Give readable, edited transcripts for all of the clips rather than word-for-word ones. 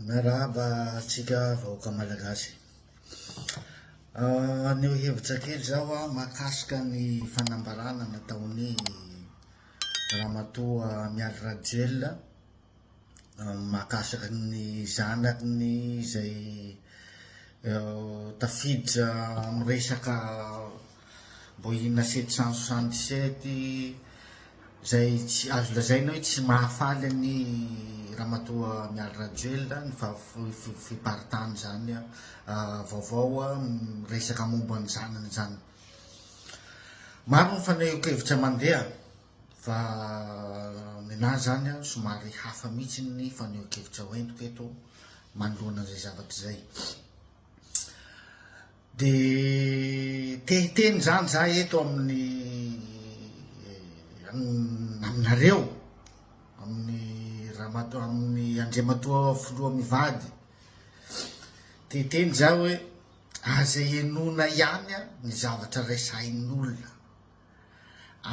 Miarahaba antsika vahoaka malagasy. Haneho hevitra kely zaho mahakasika ny fanambarana nataon'i Ramatoa Mialy Rajoelina mahakasika ny zanakiny izay tafiditra amin'ny resaka Boeing 777 izay tsy azo lazaina hoe tsy mahafaly an'i Ramatoa Mialy Rajoelina ny fiparitahan'izany vaovao miresaka momba ny zanany izany. Maro ny fanehoan-kevitra mandeha fa nenahy izany somary hafa mihitsy ny fanehoan-kevitra hoentiko eto manoloana izay zavatra izay. De te hiteny zany za eto amin'ny aminareo, amin'ny ramatoa amin'ny andriamatoa filoha mivady, te hiteny za hoe aza henoina ihany ny zavatra resahin'olona,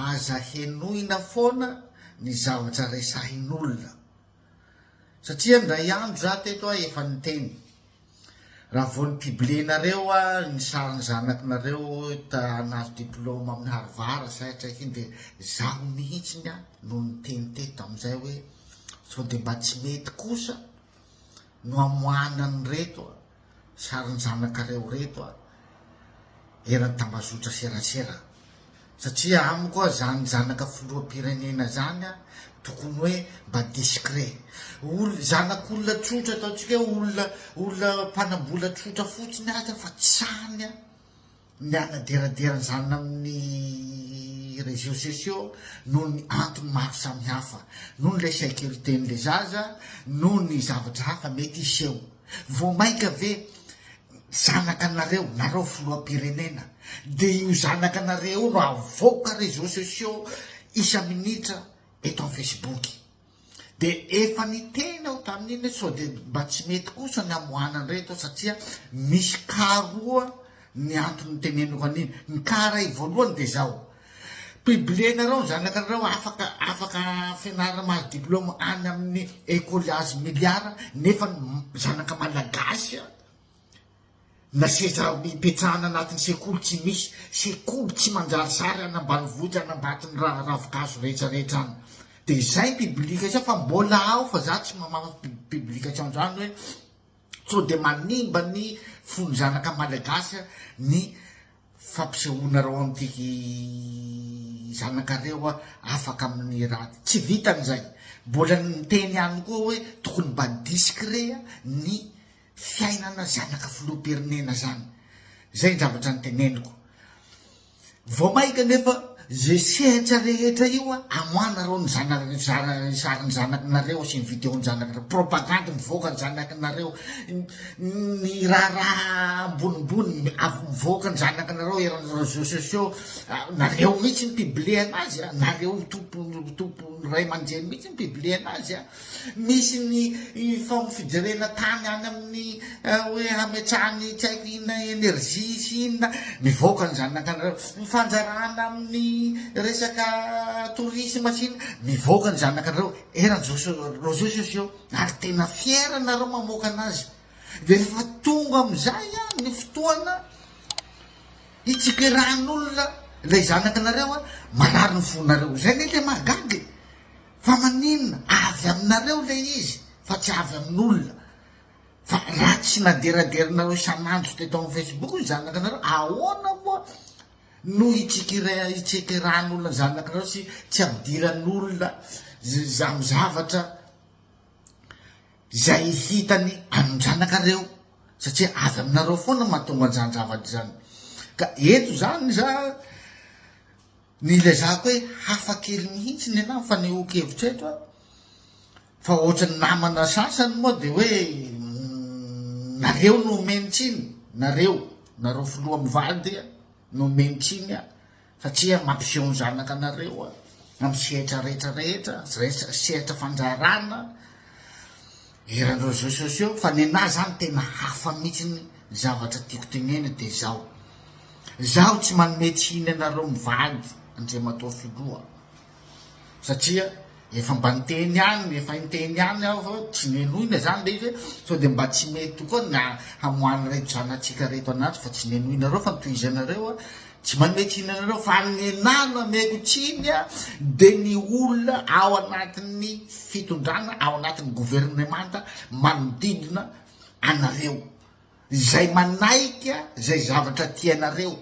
aza henoina foana ny zavatra resahin'olona, satria ndray andro za teto aho efa niteny. Raha vao ni-publier-nareo ny sarin'ny zanakinareo ta nahazo diplôme amin'ny Harvard sa tsy haiko ino dia zaho mihitsiny no niteny teto tamin'izay hoe sao dia mba tsy mety kosa no amoahana an'ireto sarin'ny zanakareo ireto eran'ny tambazotra serasera. Satria amiko a zany zanaka filoham-pirenena zany a tokony hoe mba discret. Ol zanak'olona tsotra ataontsika hoe olona olona mpanambola tsotra fotsiny aza fa tsy sahiny a ny hanaderadera an'izany amin'ny réseaux sociaux noho ny antony maro samihafa. Noho ny le sécurité-n'le zaza, noho ny zavatra hafa mety hiseho. Vao mainka ve zanaka anareo, nareo filoham-pirenena, dia io zanaka anareo io no avoaka réseaux sociaux isa-minitra eto amin'ny Facebook. Dia efa niteny aho tamin'iny hoe sao dia mba tsy mety kosa ny hamoahana an'ireto satria misy cas roa ny antony niteneniko an'iny. Ny cas iray voalohany dia izao, publier-nareo ny zanakareo afaka afaka fianarana mahazo diplôme any amin'ny école azy milliard nefa ny zanaka malagasy na seza ipetrahana anatin'ny sekoly tsy misy, sekoly tsy manjarizary any ambanivohitra any ambatin'ny ravinkazo rehetra rehetra any. Dia izay ny publication fa mbola ao fa za tsy mamafa publication zany hoe sao dia manimba ny fon'ny zanaka malagasy ny fampisehoanareo an'ity zanakareo afaka amin'ny ratsy. Tsy vitan'izay, mbola niteny ihany koa hoe tokony mba discret ny fiainana zanaka filoham-pirenena zany. Zay ny zavatra noteneniko. Vao maika anefa ze sehatra rehetra io amoahanareo ny zana- zana- sarin'ny zanakinareo sy ny video-n'ny zanakinareo, propagandy mivoaka ny zanakinareo, ny raharaha ambonimbony avy mivoaka ny zanakinareo eran'ny réseaux sociaux, nareo mihitsy mi-publier anazy, nareo tompony tompony ray aman-dreny mihitsy mi-publier anazy. Misy ny fijerena tany any amin'ny hoe hametrahany tsy haiko inona energie sy inona, mivoaka ny zanakanareo. Ny fanjarana amin'ny resaka tourisme sy inona, mivoaka ny zanakanareo eran'ny réseaux sociaux ary tena fier nareo mamoaka anazy. Dia rehefa tonga amin'izay ny fotoana hitsikerahan'olona ilay zanakanareo, marary ny fonareo. Izay anie ilay mahagaga e! Fa maninona? Avy aminareo ilay izy fa tsy avy amin'olona. Fa raha tsy naderaderinareo isan'andro teto amin'ny Facebook ny zanakanareo, ahoana moa no hitsikera hitsekeran'olona ny zanakanareo sy tsy ampidiran'olona amin'ny zavatra izay hitany amin-janakareo satria avy aminareo foana mahatonga an'izany zavatra izany. Ka eto izany za Ny ilazako hoe hafa kely mihitsy ny anah ny fanehoan-kevitra eto a! Fa ohatran'ny namana sasany moa dia hoe nareo no omeny tsiny, nareo, nareo filoha mivady a, no omeny tsiny a, satria mampiseho ny zanaka anareo a, amin'ny sehatra rehetra rehetra, sehatra fandraharahana, eran'ny réseaux sociaux, fa nenah zany tena hafa mihitsy ny zavatra tiako tenena dia zao, zaho tsy manome tsiny anareo mivady Andriamatoa Filoha satria. Efa mba niteny ihany, efa niteny ihany aho fa tsy nenoina zany le izy hoe sao dia mba tsy mety tokoa ny hamoahan'ireto zanatsika reto anaty fa tsy nenoinareo fa notohizanareo a, tsy manome tsiny anareo fa ny anahy no ameko tsiny a dia ny olona ao anatin'ny fitondrana, ao anatin'ny governemanta manodidina anareo. Izay manaiky izay zavatra tianareo,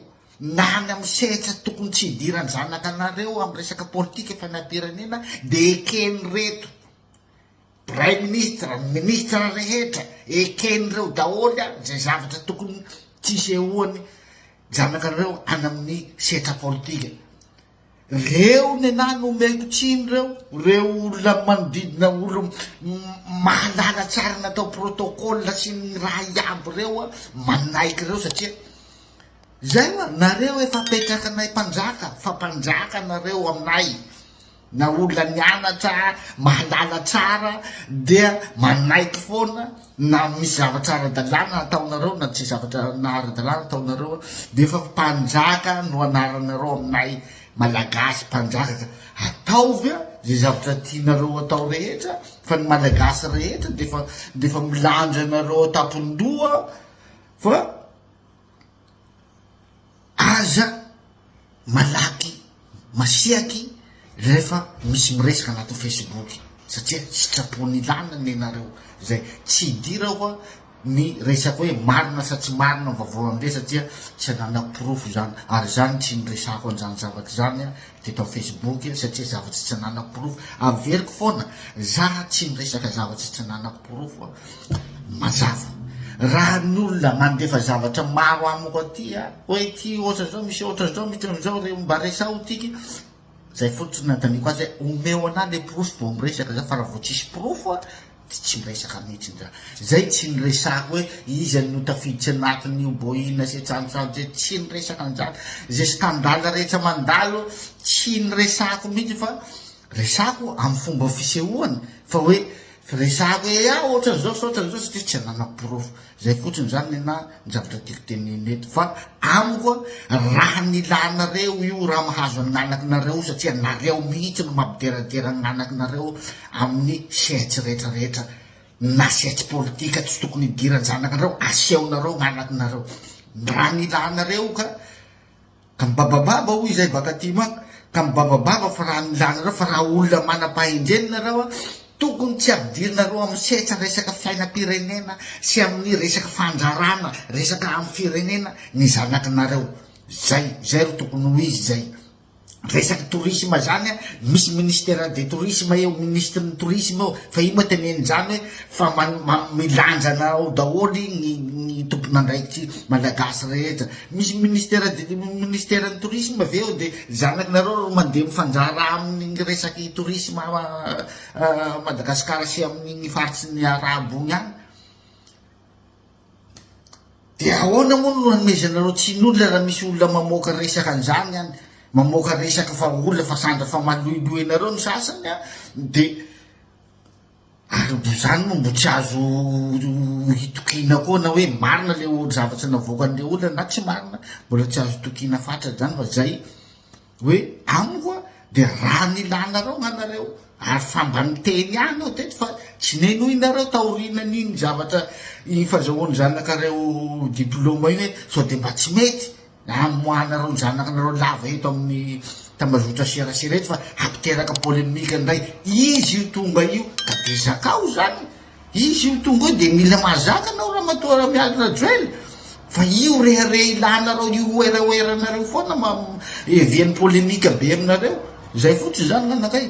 na any amin'ny sehatra tokony tsy hidiran'ny zanakanareo amin'ny resaka politika fiainam-pirenena dia eken'ireto Praiminisitra, ny minisitra rehetra, eken'ireo daholo izay zavatra tokony tsy hisehoan'ny zanakanareo any amin'ny sehatra politika. Reo nenah no omeko tsiny reo, reo olona manodidina olo mahalala tsara natao protocole sy ny raha iaby reo a, manaiky reo satria zay oa nareo efa apetrakanay mpanjaka fa mpanjaka nareo aminay na olona nianatra mahalala tsara dia manaiky foana na misy zavatra ara-dalàna ataonareo na tsy zavatra na ara-dalàna ataonareo dia efa mpanjaka no anaranareo aminay malagasy mpanjaka ka ataovy a zay zavatra tianareo atao rehetra fa ny malagasy rehetra dia efa dia efa milanja anareo an-tampon-doha fa Aza malaky masiaky rehefa misy miresaka anaty facebook satria sitrapon'ilana nenareo zay tsy idirako a ny resaka hoe marina sa tsy marina ny vaovao andeha satria tsy ananako porofo izany ary zany tsy niresahako an'izany zavatra izany a teto am facebook satria zavatra tsy ananako porofo averiko foana za tsy miresaka zavatra tsy ananako porofo a Mazava. Raha ny olona mandefa zavatra maro amiko aty a, hoe ity ohatran'izao, misy ohatran'izao, misy ohatran'izao, re mba resaho tiky, zay fotsiny no anontaniako azy hoe omeo anah le porofo vao miresaka za fa raha vao tsisy porofo a de tsy miresaka mihitsy za. Zay tsy niresahako hoe iza no tafiditsy anatin'io boina sy tsantsantsy zay, tsy niresaka an'izany. Zay scandale rehetra mandalo tsy niresahako mihitsy fa resahako amin'ny fomba fisehoany fa hoe Firesahako hoe ah ohatran'izao sy ohatran'izao satria tsy ananako porofo. Zay fotsiny zany nenah ny zavatra tiako tenenina eto fa amiko a raha ny ilanareo io raha mahazo ny anakinareo io satria nareo mihitsy no mampideradera ny anakinareo amin'ny sehatry rehetra rehetra na sehatry politika tsy tokony hidiran-janakareo asehonareo ny anakinareo raha ny ilanareo ka Ka mibabababa hoy izay baka aty manko, ka mibabababa fa raha ny lanareo fa raha olona manam-pahendrena nareo a, tokony tsy ampidirinareo amin'ny setra resaka fiainam-pirenena sy amin'ny resaka fandrarana resaka amin'ny firenena ny zanakinareo, zay, zay ro tokony ho izy zay. Resaka tourisme zany a, misy ministère de tourisme eo, ministre ny tourisme eo, fa io moa teneniny zany hoe fa milanja anao daholo ny ny tompon'andraikitry malagasy rehetra. Misy ministère de ministère ny tourisme ve eo de zanakinareo ro mandeha mifandraharaha amin'ny resaky tourisme Madagascar sy amin'iny faritry ny arabo iny any? De ahoana moa no hanomezanareo tsiny olona raha misy olona mamoaka resaka an'izany any, mamoaka resaka fa olona fa sandra fa maloiloinareo ny sasany an, de Ary mbo zany moa mbo tsy azo hitokiana koa na hoe marina le ol zavatra navoakan'le olona na tsy marina, mbola tsy azo itokiana fatratra zany fa zay hoe amiko a de raha nilanareo gnanareo ary fa mba niteny ihany aho teto fa tsy nenoinareo taorianan'iny zavatra iny fazahoan'ny zanakareo diploma iny hoe sao de mba tsy mety Amoahanareo ny zanakanareo lava eto amin'ny tambazotra serasera eto fa hampiteraka polemique indray. Izy io tonga io ka de zakao zany. Izy io tonga io de mila mahazaka anao ramatoa Ramialy Rajoel. Fa io rehareha ilanareo io wereweranareo foana ma evian'ny polemique be aminareo. Zay fotsiny zany nanakay.